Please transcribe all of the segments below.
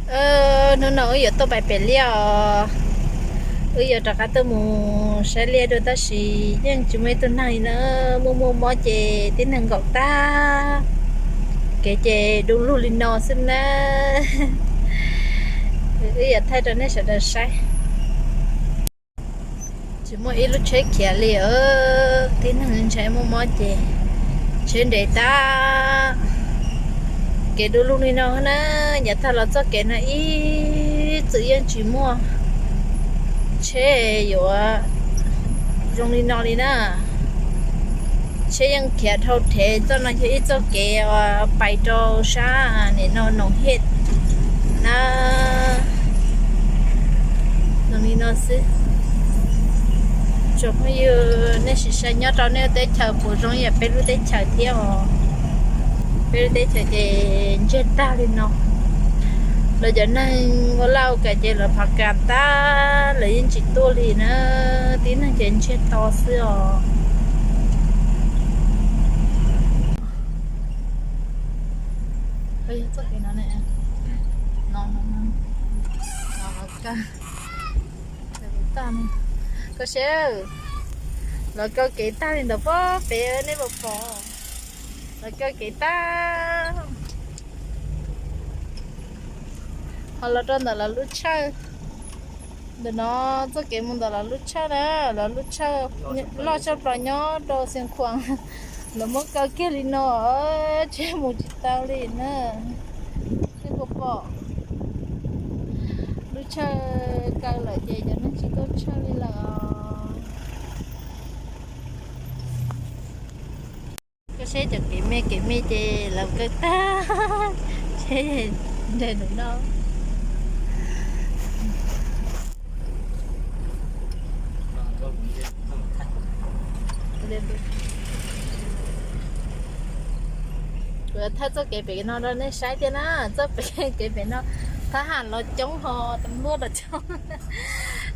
Hnub no wb yuav tuaj pais pem liaj os. Wb yuav rov qab tuaj mus saib liaj dua tab sis yeej tsis muaj ib tug neeg li na. Muaj muaj mob ces tib neeg nkaum tag. Kev ces du lug li no xwb na. Wb yuav thaij rau nej sawv daws saib. Tsis muaj ib lub tsheb khiav li, tib neeg ntshai muaj mob ces tsheb nres tag. Kev du lug li no na, yav tag los txoj kev no ib txwm yeej tsis muaj tsheb yuav zoo li no li na. Tsheb yeej khiav dhau rhev, txoj no yog ib txoj kev uas pais rau sab nim no Noom Hej na. Zoo li no xwb. Tsoom phooj ywg, nej sim saib nyob rau nej teb chaws puas zoo yam peb lub teb chaws thiab os. Peb lub teb chaws ces ntsiag tag li no. Lawv cov neeg ua laj ua kam ces lawv phav kas tag, lawv yeej tsis tuaj li na. Tib neeg ces ntsiag to xwb os. Yog txoj kev no ne, no, no, no, no, no, koj seb, lawv kaw kev tag li ntawd pob pem nej puas pom? Lawv kaw kev tag. Ho los rau ntawm lawv lub tshawj, ntawm no txoj kev mus ntawm lawv lub tshawj na, lawv lub tshawj loj tshaj plaws nyob rau Xeev Khuam, lawv muab kaw kiag li no, tsheb mus tsis tau li na. Nej puas pom? Lub tshawj kaw lawm ces cov neeg tsis tuaj tshawj li lawm os. Koj saib cov kev me kev me ces lawv kaw tag, tsheb nres num no. Kuv yuav thaij txoj kev pem no rau nej saib thiab na. Txoj kev pem no thab ham los coob ho tas luaj los coob.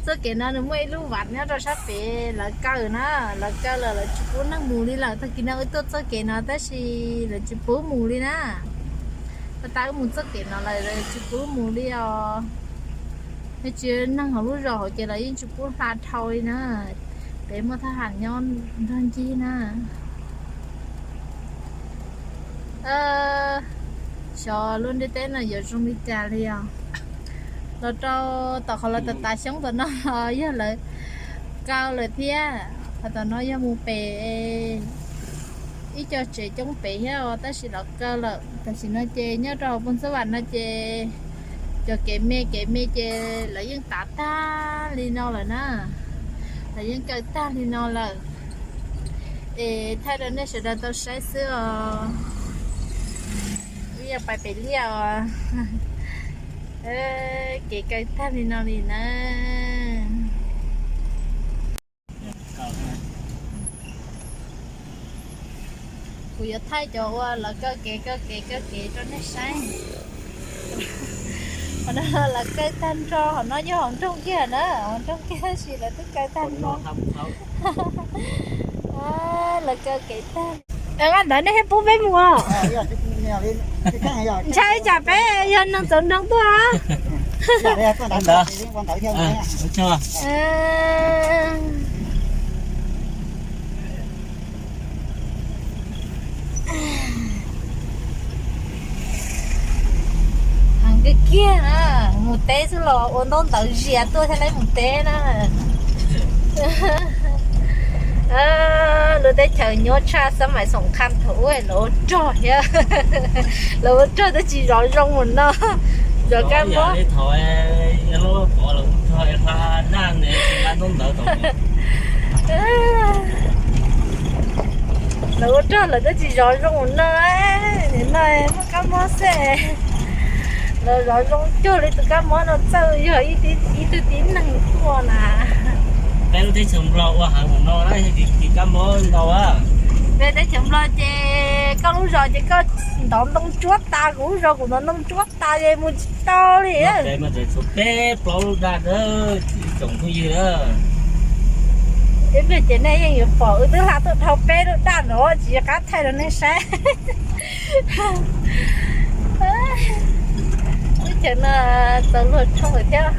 Txoj kev no nws muaj ib lub vaj nyob rau sab pem lawv kaw na, lawv kaw lawm lawv tsis pub neeg mus li lawm. Tag kis no wb tuaj txoj kev no tab sis lawv tsis pub mus li na. Pas tas wb mus txoj kev no lawm lawv tsis pub mus li os. Nej tsis, neeg hauv lub zos hauv ces lawv yeej tsis pub hla dhau li na. Pem muaj thab ham nyob nrog ncig na. Xyov lub ntiaj teb no yuav zoo li cas li os. Los rau tom qhov lawv tav tav xyoob tom no los yog lawv kaw lawm thiab. Qhov tom no yog mus pem ib co tsev coob pem thiab os, tab sis lawv kaw lawm. Tam sim no ces nyob rau hauv Phoos Xab Vam no ces cov kev me kev me ces lawv yeej tav tag li no lawm na. Lawv yeej kaw tag li no lawm. Es thaij rau nej sawv daws tau saib xwb os. Wb yuav pais pem liaj os. Kev kaw tag li no li na. Kuv yuav thaij cov uas lawv kaw kev kaw kev kaw kev rau nej saib. Qhov no lawv kaw tag nrho, qhov no yog hauv nroog kiag na, hauv nroog kiag tab sis lawv twb kaw tag nrho. Lawv kaw kev tag. Vaj ntawd nej thiaj pub peb mus. Ntshai tsam peb yog neeg txawv nroog tuaj. Heev kiag kiag na, mus teb xwb los ua ntaub ntawv zias tuaj thiaj li mus teb na. Lub teb chaws nyuaj tshaj xab mais xoom qha thaum ub lawv ua rog thiab. Lawv ua rog twb tsis zov zoo mus no. Zov kab mob. Lawv ua rog lawv twb tsis zov zoo mus no. Nim no muaj kab mob xwb. Lawv zov zoo cuag li tus kab mob no txawj yog ib tug tib neeg tuaj na. Peb lub teb chaws Nplog ua heev mus no na, yog kis kab mob ntau. Peb teb chaws Nplog ces koj lub zos ces koj ntov ntoo tsuab tas, kuv lub zos kuv ntov ntoo tsuab tas ces mus tsis tau li. Peb plaub lub daj tsoom phooj ywg. Ib pliag ces nej yeej yuav pom wb twb hla tuaj dhau peb lub daj no tsis qab thaij rau nej saib. Wb Chaw no txaus luag tshooj lawm thiab.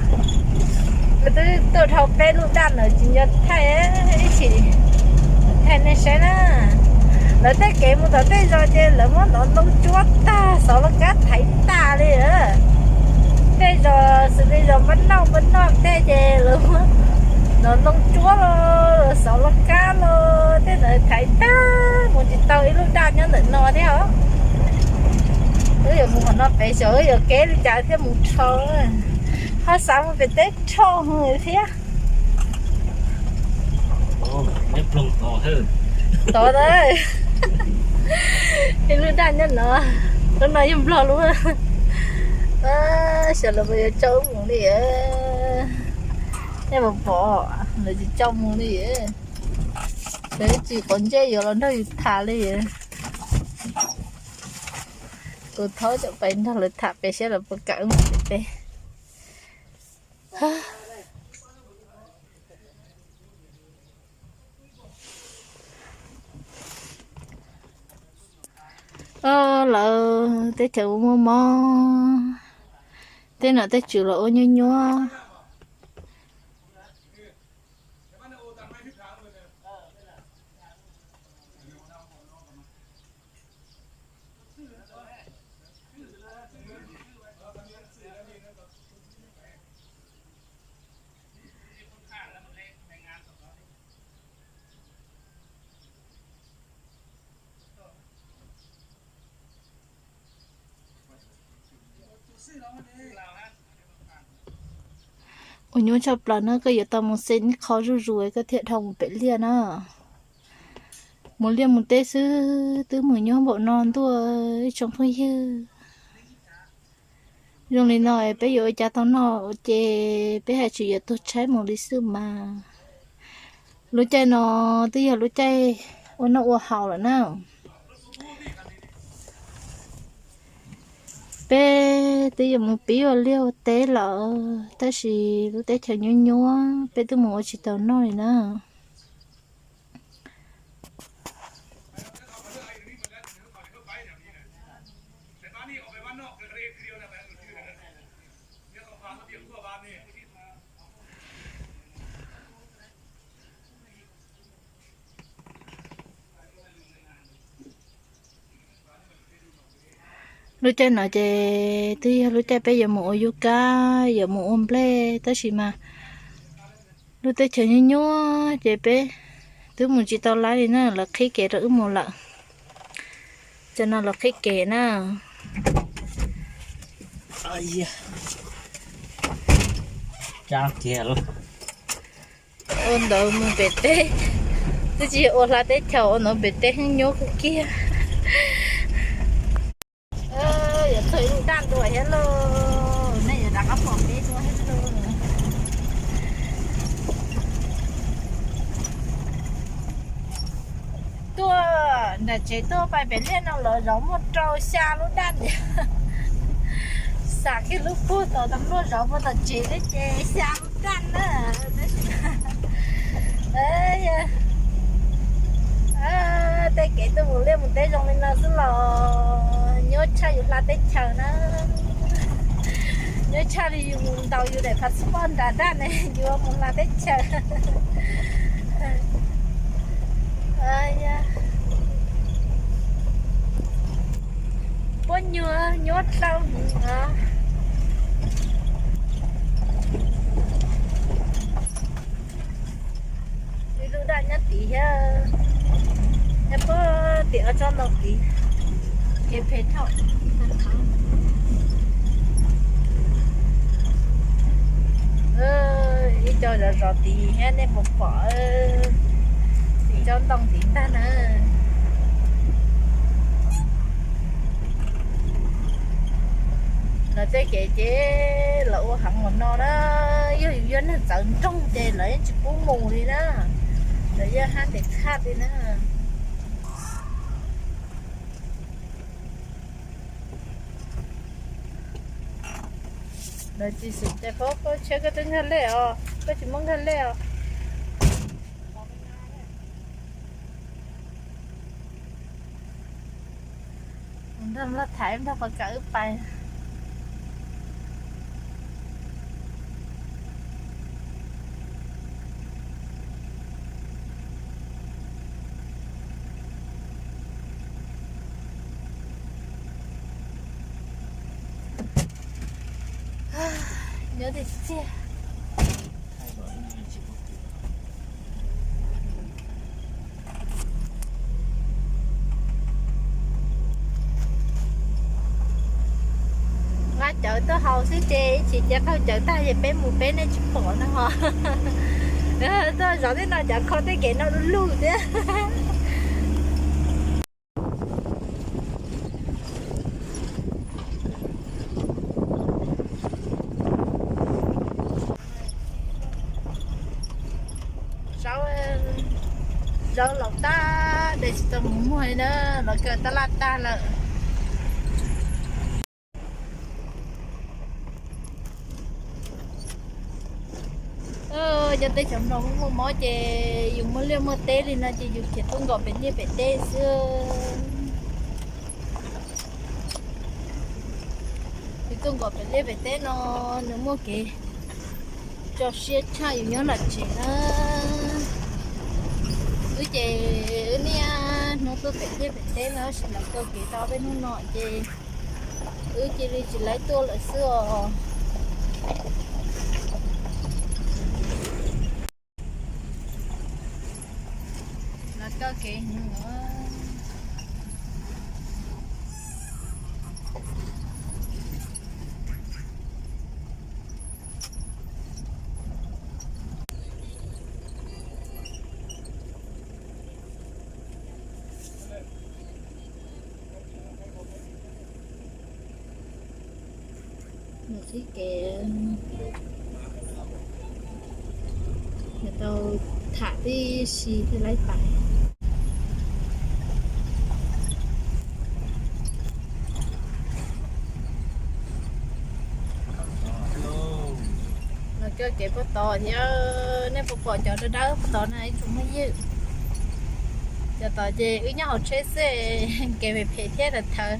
Lawv twb tuaj dhau peb lub daj no tsis nco thaij, ib chim thaij nej saib na. Lawv tej kev mus tom tej zos ces lawv muab hnov ntoo tsuab tag, xov laj kab thaiv tag li. Tej zos xws li zos npab noj npab noj tej ces lawv muab hnov ntoo tsuab los xov laj kab los tej ntawd thaiv tag, mus tsis tau ib lub daj nyob ntawm no thiab os. Wb yuav mus qhov no pem xyov wb yuav kev li cas thiaj mus dhau. Ho xav mus pem teb rhau thiab. Tod na, ib lub daj nyob no, lub no yog Nplog lub. Xyov lawv puas yuav coj wb mus li. Nej puas pom, lawv tsis coj mus li. Lawv tsis quav ntsej yuav los nrog yus tham li. Kuv thaub cov pais nrog lawv tham pem saib lawv puas kam wb mus pem teb. Lawv teb chaws ua muaj mob, tej nom tej tswv los ua nyuaj nyuaj. Ua nyuaj tshaj plaws na, koj yuav tau mus xes qho zuj zus koj thiaj dhau mus pem liaj na. Mus liaj mus teb xwb twb mus nyuaj npaum no ntuj, ib tsoom phooj ywg. Zoo li no peb yuav ua cas tau noj ces peb haj tseem yuav tuag tshaib mus li xwb mas. Lub caij no twb yog lub caij ua noj ua haus lawm na. Peb twb yuav mus pib ua liaj ua teb lawm tab sis lub teb chaws nyuaj nyuaj peb twb mus ua tsis tau noj li na. Lub caij no ces twb yog lub caij peb yuav mus ua yub kab, yuav mus ua nplej tab sis mas lub teb chaws nyuaj nyuaj ces peb twb mus tsis tau lawm li na, lawv qhib kev rau wb mus lawm. Cov no lawv qhib kev na. Ua ntawd mus pem teb, twb tsis yog ua hla teb chaws, ua ntawd pem teb nyuaj kawg kiag. Yuav txog ib lub daj ntua thiab lauj, nej yuav rov qab pom peb dua thiab lauj. Tuaj nram tsev tuaj pais pem liaj no lawv zov muaj rau xya lub daj ntawd. Xam kiag lub puag tom tas luaj zov puag tom tsev thiab ces xya lub daj na. Tej kev tuaj mus liaj mus teb zoo li no xwb los nyuaj tshaj yus hla teb chaws na. Nyuaj tshaj li yus mus ntaus yus daim passport nram daj ne, yus mus hla teb chaws. Puab nyuag nyuaj dlhau heev os. Ib lub daj nyob tid thiab, nyob puag tim ob tsob ntoo tid, kev phem dhau. Ib co zov zov tid thiab nej puas pom, tim tsob ntoo tid ntag na. Lawv tej kev ces lawv ua heev mus no na, yog yus yog neeg txawv nroog ces lawv yeej tsis pub mus li na, lawv yeej hab ntes khaj li na. Lawv tsis xum ces koj tsheb koj twb nkag lej os, koj tsis muab nkag lej os. Nrog Nplog tham, Nplog puas kam wb pais. Nyob tiag tiag. Nqa cawv tuaj haus xwb ces ib chim ces qaug cawv tag ces peb mus peb nej tsis pom no ho. Tuaj zov tej no cov kho tej kev no du lug thiab. Zaub, zaub laus tag, de tsis tau mus muag li na, los kawg tab laj tag lawm. Cov teb chaws Nplog muaj mob ces yus muaj liaj muaj teb li no ces yus khiav tuaj nkaum pem liaj pem teb xwb. Yus tuaj nkaum pem liaj pem teb no nws muaj kev tso siab tshaj yus nyob nram tsev na. Wb ces wb niaj hnub tuaj pem liaj pem teb no tab sis lawv koj kev tau peb hnub no ces wb cia li tsis laib tuaj lawm xwb os. Lawv koj kev heev os. Mus qhib kev, yuav tau tham tib si thiaj laib pais. Los koj kev puag tod thiab, nej puas pom cov dawb dawb puag tod na ib tsoom phooj ywg? Cov tod ces wb nyob hauv tsheb xwb, kev phem phem thiab tawv tawv,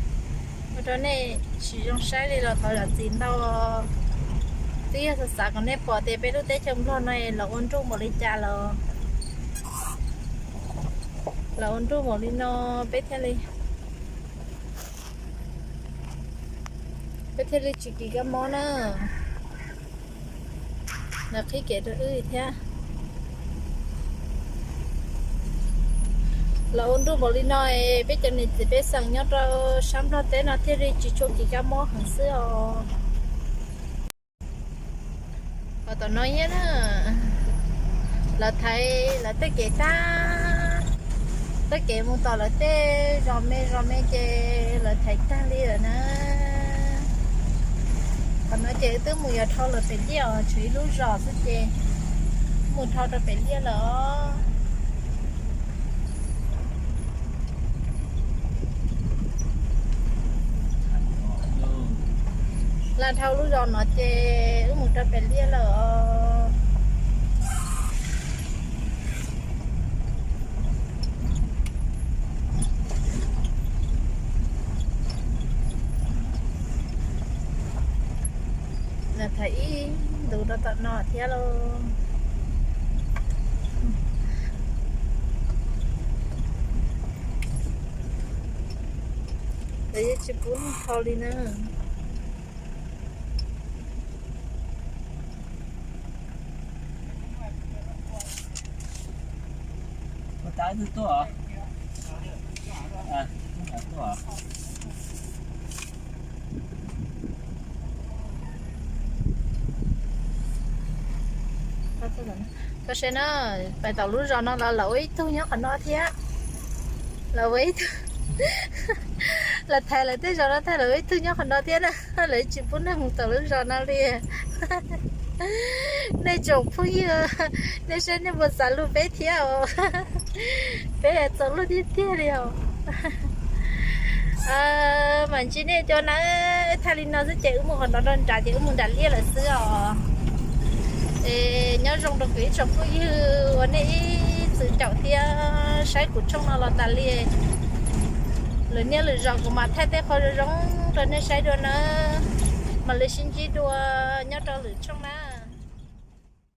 ua rau nej tsis zoo saib li los thov zam txim ntau. Twb yog xav xav kom nej pom tias peb lub teb chaws Nplog no los ua nruj npaum li cas los, los ua nruj npaum li no peb thiaj li, peb thiaj li tsis kis kab mob na. Lawv qhib kev rau wb thiab. Los ua nruj npaum li no es peb cov niam txiv pej xeem nyob rau sab Nplog teb no thiaj li tsis tshua kis kab mob heev xwb os. Qhov tom no thiab na, lawv thaiv lawv tej kev tag, tej kev mus tom lawv tej zos me zos me ces lawv thaiv tag li lawm na. Qhov no ces wb twb mus yuav dhau lawm pem liaj os, tshuav ib lub zos xwb ces mus dhau rau pem liaj lawm os. Lawv dhau lub zos no ces wb mus rau pem liaj lawm os. Lawv thaiv ib ntus rau tom no thiab lauj. Lawv yeej tsis pub neeg dhau li na. Txhob se na, pais tom lub zos no los lawv ua ib tug nyob qhov no thiab. Lawv ua ib tug, lawv thaiv lawv tej zos no tag lawv ua ib tug nyob qhov no thiab na, lawv tsis pub neeg mus tom lub zos no li. Nej tsoom phooj ywg, nej saib nej puas xav lug peb thiab os? Peb txaus lug tiag tiag li os. Mam ntsib nej dua na, wb thaij li no xwb ces wb mus qhov no rau nrad ces wb mus nram liaj lawm xwb os. Es nyob zoo rau kuv ib tsoom phooj ywg uas nej ib txwm caum thiab saib kuv tshooj no los tas li. Lwm niaj lwm zaus kuv mam thaij tej qho zoo zoo rau nej saib dua na. Mam li sib ntsib dua nyob rau lwm tshooj na.